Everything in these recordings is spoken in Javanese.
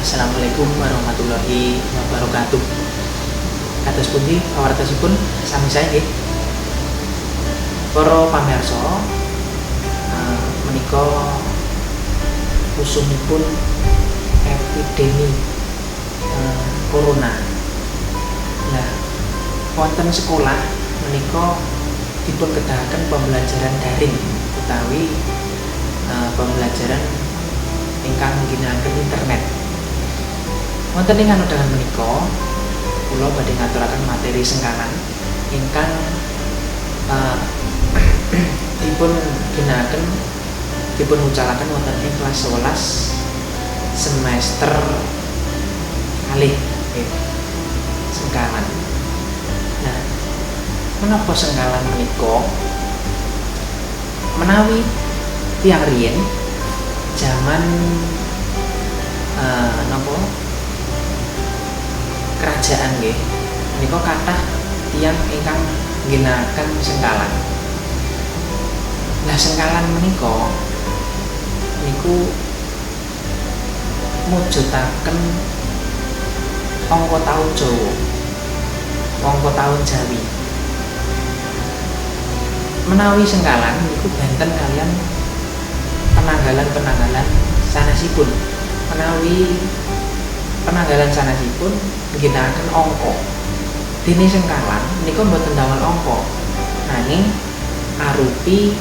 Assalamualaikum warahmatullahi wabarakatuh. Kados pundi pawartosipun, sami sae nggih? Para pamirsa, menika usumipun epidemi corona. Nah, wonten sekolah menika dipun kedahaken pembelajaran daring utawi pembelajaran ingkang ngginakaken internet. Wonten ing anodhangan menika kula badhe ngaturaken materi sengkalan ingkang dipun ginakaken, dipun wucalaken wonten ing kelas 11 semester kalih nggih. Sengkalan. Nah, menapa sengkalan menika? Menawi tiyang riyin jaman napa, kerajaan nggih, menika kathah tiyang ingkang ngginakaken sengkalan. Nah, sengkalan menika niku mujudaken angka taun Jawa, angka taun Jawi. Menawi sengkalan niku benten kaliyan penanggalan-penanggalan sanesipun. Menawi penanggalan sanesipun ngginakaken angka. Dene sengkalan menika mboten damel angka, nanging arupi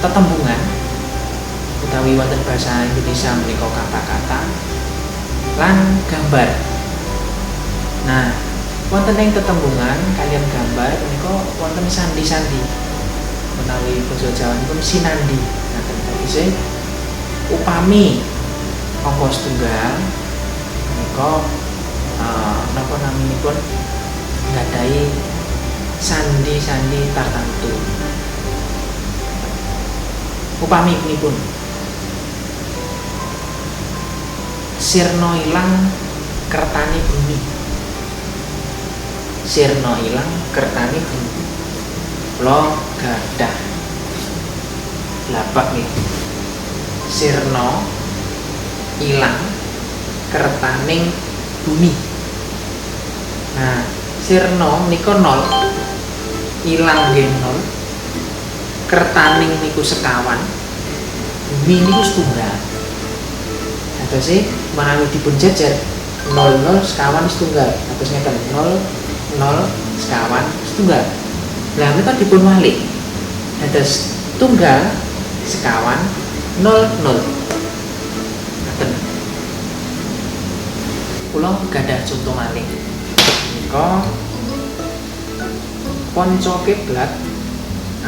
tetembungan utawi wonten basa Indonesia menika kata-kata lan gambar. Nah, wonten ing tetembungan kaliyan gambar menika wonten sandi-sandi. Menawi basa Jawanipun sinandi. Ngaten tegese upami angka setunggal menika napa naminipun nggadahi sandi-sandi tartamtu. Upaminipun sirna ilang kertane bumi. Sirna ilang kertane bumi. Kula gadah blabak nggih. Sirna ilang kertaning bumi. Nah, sirna menika 0, ilang nggih 0, kertaning niku sekawan, bumi niku setunggal. Dadose menawi dipun jejer 00 sekawan setunggal, dados ngeten 0 0 sekawan setunggal. Lah menika dipun walik. Dados tunggal sekawan 0 0. Ngaten. Kula gadah conto malih. Menika ponco kiblat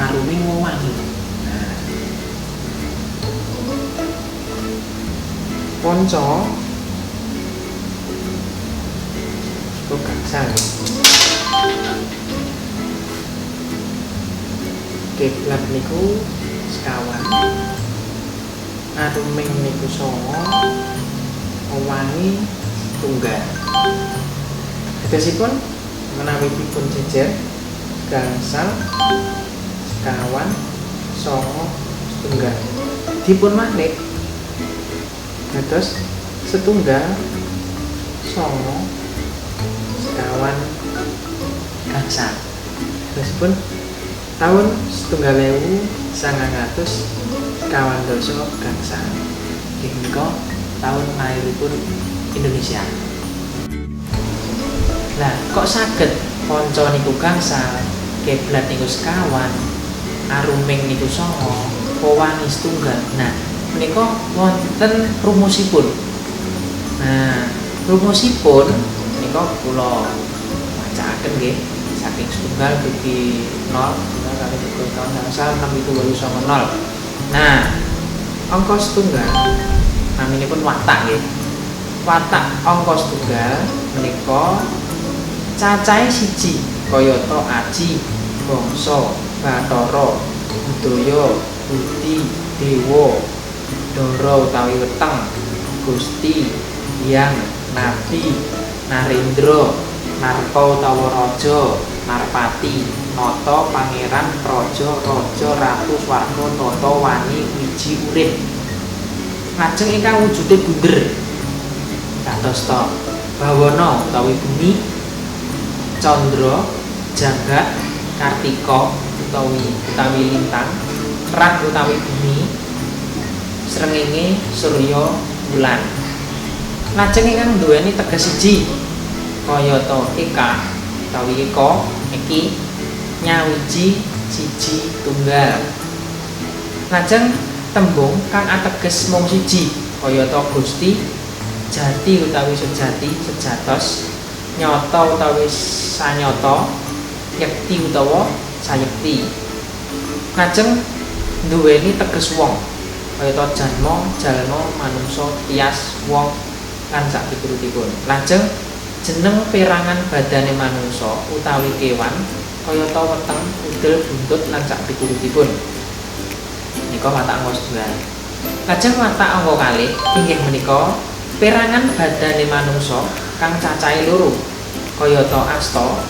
aruming wewangi. Nah, ponco kok gangsal nggih. Kiblat niku sekawan, aruming niku songo, wewangi tunggal. Tegesipun menawi dipun jejer gangsal sekawan songo setunggal, dipun walik dados setunggal songo sekawan gangsal. Tegesipun tahun 1924 gangsal. Nggih menika tahun lahiripun Indonesia. Lah, kok saged ponco niku gangsal, kiblat niku sekawan, aruming niku songo, wewangi setunggal? Nah, menika wonten rumusipun. Nah, rumusipun menika kula wacakaken nggih, saking setunggal dugi 0, setunggal kali tiga kawan gangsal 6 7 8 9 0. Nah, angka setunggal naminipun watak nggih. Watak angka setunggal menika cacahe siji, kayata aji, bangsa, bathara, budaya, budi, dewa, dara utawi weteng, gusti, hyang, nabi, narendra, narpa utawa raja, narpati, nata, pangeran, praja, raja, ratu, swarga, tata, wani, wiji, urip. Lajeng ingkang wujude bunder. Kadosta bawana utawi bumi, candra, jagak, kartika utawi utawi lintang, rah utawi bumi, srengenge, surya, wulan. Lajeng ingkang nduweni teges siji kayata eka utawi eka, eki, nyawiji, siji, tunggal. Lajeng tembung kang ateges mung siji kayata Gusti, jati utawi sejati, sejatos, nyata utawi sanyata, yekti utawa sayekti. Lajeng nduweni teges wong kayata janma, jalma, manungsa, tias, wong lan sapiturutipun. Lajeng jeneng perangan badane manungsa utawi kewan kayata weteng, udel, buntut lan sapiturutipun. Menika watak angka setunggal. Lajeng watak angka kalih inggih menika perangan badane manungsa kang cacahe loro kayata asta,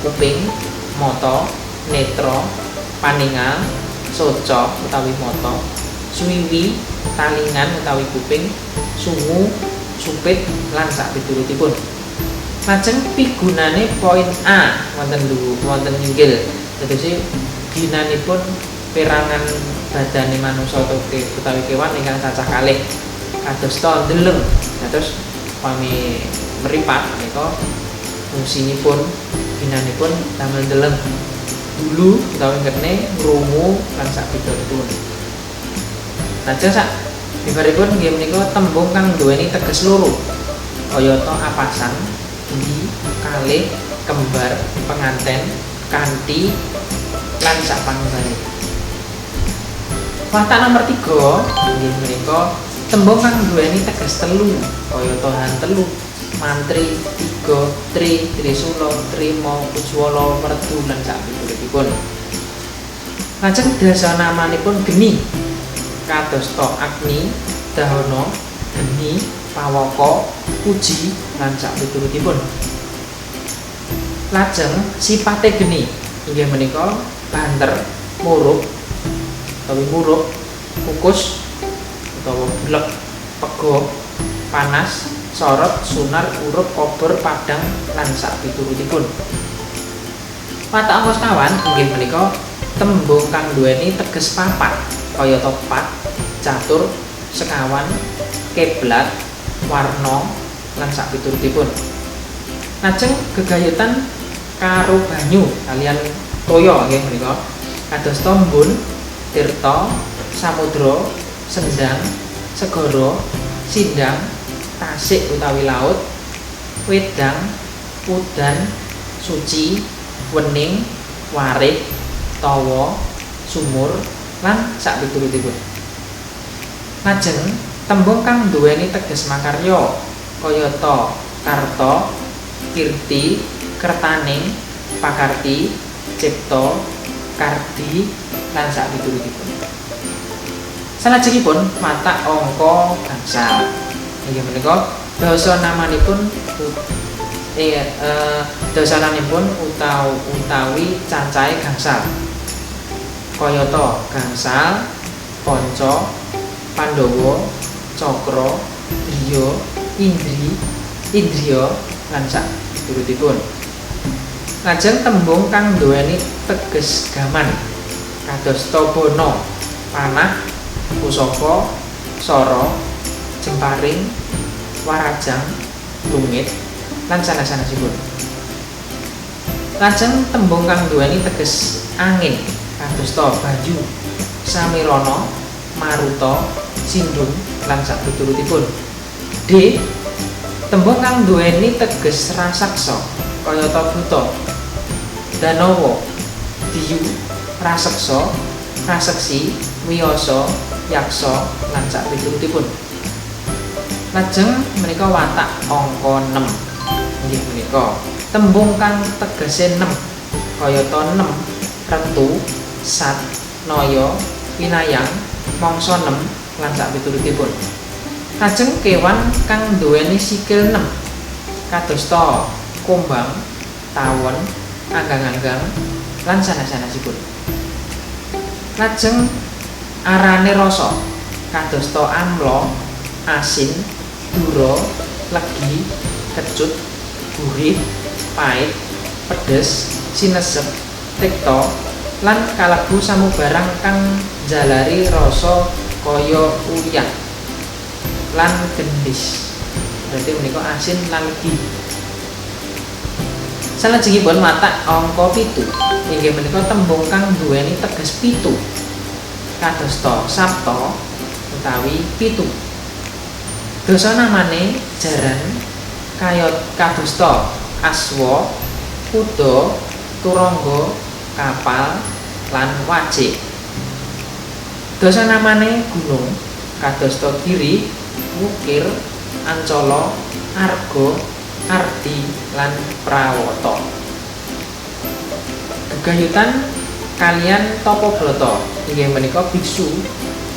kuping, mata, netra, paningal, soca utawi mata, suwiwi, talingan utawi kuping, sungu, supit lan sapiturutipun. Lajeng pigunane poin A wonten dhuwur wonten inggil. Dadose ginanipun perangan badane manungsa utawi kewan ingkang cacah kalih kadosta ndeleng. Dados pami meripat menika fungsinipun ginanipun damel ndeleng dulu utawi ngene ngrungu lan sapiturutipun. Lajeng sak bibaripun nggih menika tembung kang nduweni teges loro kayata apasan, endi, kalih, kembar, penganten, kanthi lan sapanunggale. Watak nomor 3 nggih menika tembung kang nduweni teges telu kayata hantelu, mantri, tiga, tri, trisula, trima, ujwala, werdu lan sapiturutipun. Lajeng dasanamanipun geni kadosta agni, dahana, geni, pawaka, puji lan sapiturutipun. Lajeng sipate geni inggih menika banter, murup utawi murup, kukus utawa blek, pega, panas, sorot, sunar, urup, obor, padhang lan sapiturutipun. Watak angka sekawan inggih menika tembung kang nduweni teges papat kayata pat, catur, sekawan, keblat, warna lan sapiturutipun. Lajeng gegayutan karo banyu kalian toya nggih menika kadosta embun, tirta, samudra, sendang, segara, sindang, tasik utawi laut, wedang, udan, suci, wening, warik, tawa, sumur lan sapiturutipun. Lajeng tembung kang nduweni teges makarya kayata karta, kirti, kertaning, pakarti, cipta, kardi lan sapiturutipun. Salajengipun watak angka gangsal. Inggih menika dasanamanipun dasananipun utawi cacahe gangsal. Kayata gangsal, panca, Pandhawa, cakra, driya, indri, indriya lan sapiturutipun. Lajeng tembung kang nduweni teges gaman kadosta bana, panah, pusaka, sara, jemparing, warajang, lungit lan sanes-sanesipun. Lajeng tembung kang nduweni teges angin kadosta banyu, samirana, maruta, sindung lan sapiturutipun. D. Tembung kang nduweni teges rasaksa kayata buta, danawa, diyu, raseksa, raseksi, wiyasa, yaksa lan sapiturutipun. Lajeng menika watak angka 6. Inggih menika tembung kang tegese 6 kayata 6, retu, sat, naya, winayang, mangsa 6 lan sapiturutipun. Lajeng kewan kang nduweni sikil 6 kadosta kumbang, tawon, anggang-anggang lan sanes-sanesipun. Lajeng arane rasa kadosta amla, asin, dura, legi, kecut, gurih, pait, pedes, sinesep, tikta, lan kalebu samubarang kang njalari rasa kaya uyah lan gendhis. Berarti menika asin lan legi. Salajengipun watak angka 7 inggih menika tembung kang nduweni teges 7. Kadosta sapta utawi 7. Dasa namane jaran kaya kadosta aswa, kuda, turangga, kapal, lan wajik. Dasa namane gunung kadosta giri, wukir, ancala, arga, ardi, lan prawata. Gegayutan kalian tapa brata inggih menika biksu,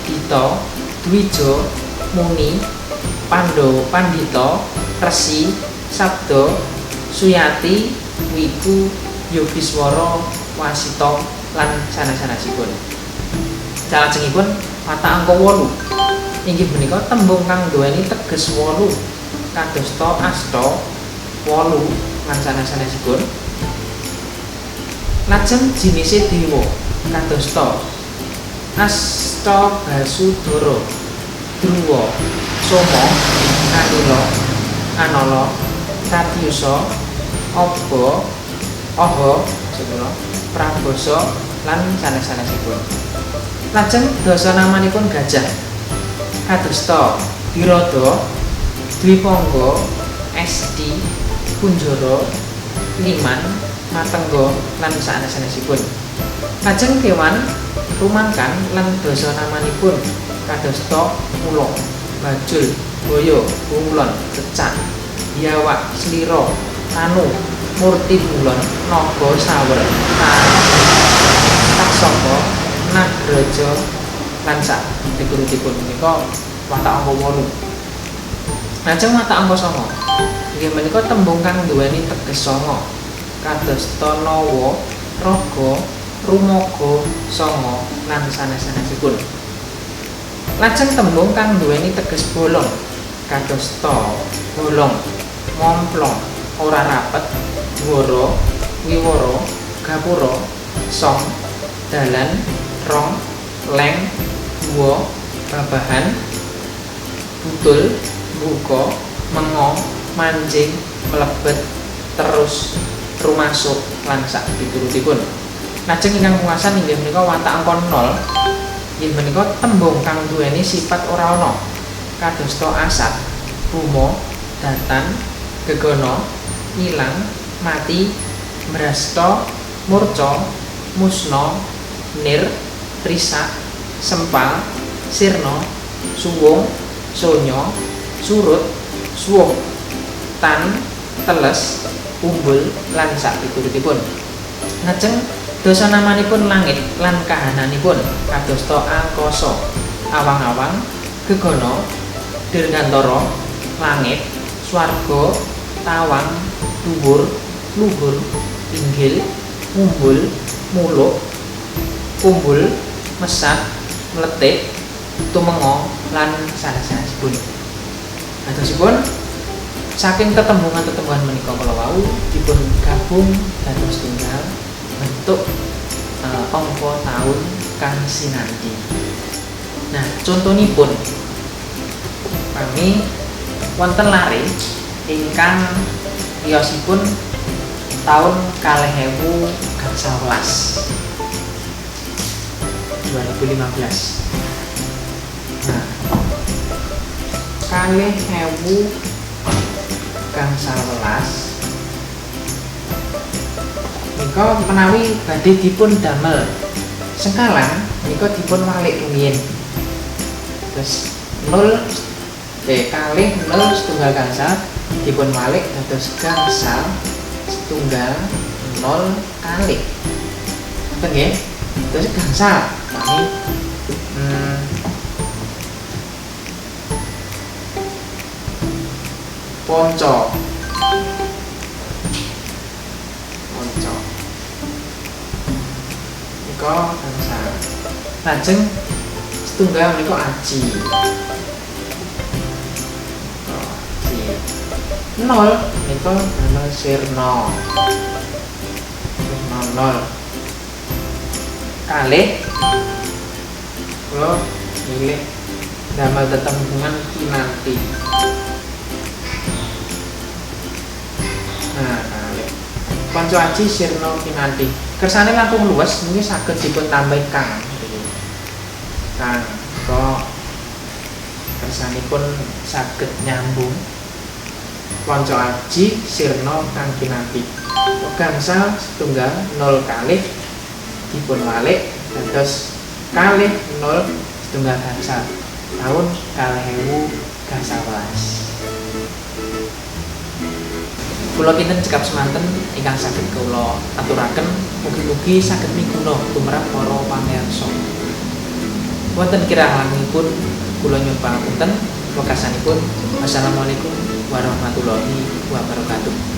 dita, dwija, muni, pandhawa, pandhita, resi, sabda, suyati, wiku, yogiswara, wasita, lan sanes-sanesipun. Salajengipun watak angka 8 inggih menika tembung kang nduweni teges 8 kadosta asta, 8 lan sanes-sanesipun. Lajeng jinise dewa kadosta Asta Basudara, Druwa, Soma, Anila, Anala, Pratyusa, Aba, Aha, Prabasa, lan sanes-sanesipun. Lajeng dasa namanipun gajah kadosta Wirada, Dwipangga, Esti, Kunjara, Liman, Matengga, lan sanes-sanesipun. Lajeng kewan rumangkan lan dasa namanipun kadosta ula, bajul, baya, bunglon, cecak, biawak, slira, tanu, murti bunglon, naga sawer, taksaka, nagraja, lan sak piturutipun. Menika watak angka 8. Lajeng watak angka 9 inggih menika tembung kang nduweni teges 9 kadosta nawa, raga, rumaga, sanga, lan sanes-sanesipun. Lajeng tembung kang nduweni teges bolong kadosta bolong, momplong, ora rapet, dwara, wiwara, gapura, song, dalan, rong, leng, guwa, babahan, butul, buka, mengo, manjing, mlebet, terus, rumasuk, lan sak piturutipun. Lajeng ingkang pungkasan inggih menika watak angka 0 inggih menika tembung kang duweni sifat ora ana kadosta asat, buma, datan, gegana, ilang, mati, mrasta, murca, musna, nir, risak, sempal, sirna, suwung, sonya, surut, suwung, tan, teles, umbul, lan sak piturutipun. Lajeng dasa namanipun langit lan kahananipun kadosta angkasa, awang-awang, gegana, dirgantara, langit, swarga, tawang, dhuwur, luhur, inggil, mumbul, muluk, kumbul, mesat, mletik, tumenga, lan sanes-sanesipun. Adosipun saking tetembungan-tetembungan menika kala wau dipun gabung dados tunggal bentuk angka taun kang sinandi. Nah, contonipun kami wonten lare ingkang wiyosipun taun 2011 2015. Nah, 2011 nika menawi badhe dipun damel sengkalan nika dipun walik rumiyin. Terus 0 kalih 0 setunggal gangsal dipun walik dados gangsal setunggal 0 kalih. Ngoten nggih? Terus gangsal kami ponco. Ponco. Nika gangsal. Lajeng setunggal nika aji. Aji. 0 nika damel sirna. Sirna 0. Kalih kula milih damel tetembungan kinanti. Nah, kalih. Ponco Aji sirna kinanti. Kersane langkung luwes mungkin saged dipun tambahi kang. Kang kok kersanipun saged nyambung. Ponco Aji sirna kang kinanti. Gangsal setunggal 0 kalih dipun walik dados kalih 0 setunggal gangsal tahun 2011. Kula kinten cekap semanten ingkang saged kula aturaken, mugi-mugi saged miguna tumrap para pamirsa. Wonten kirang langkungipun kula nyuwun pangapunten. Wekasanipun wassalamualaikum warahmatullahi wabarakatuh.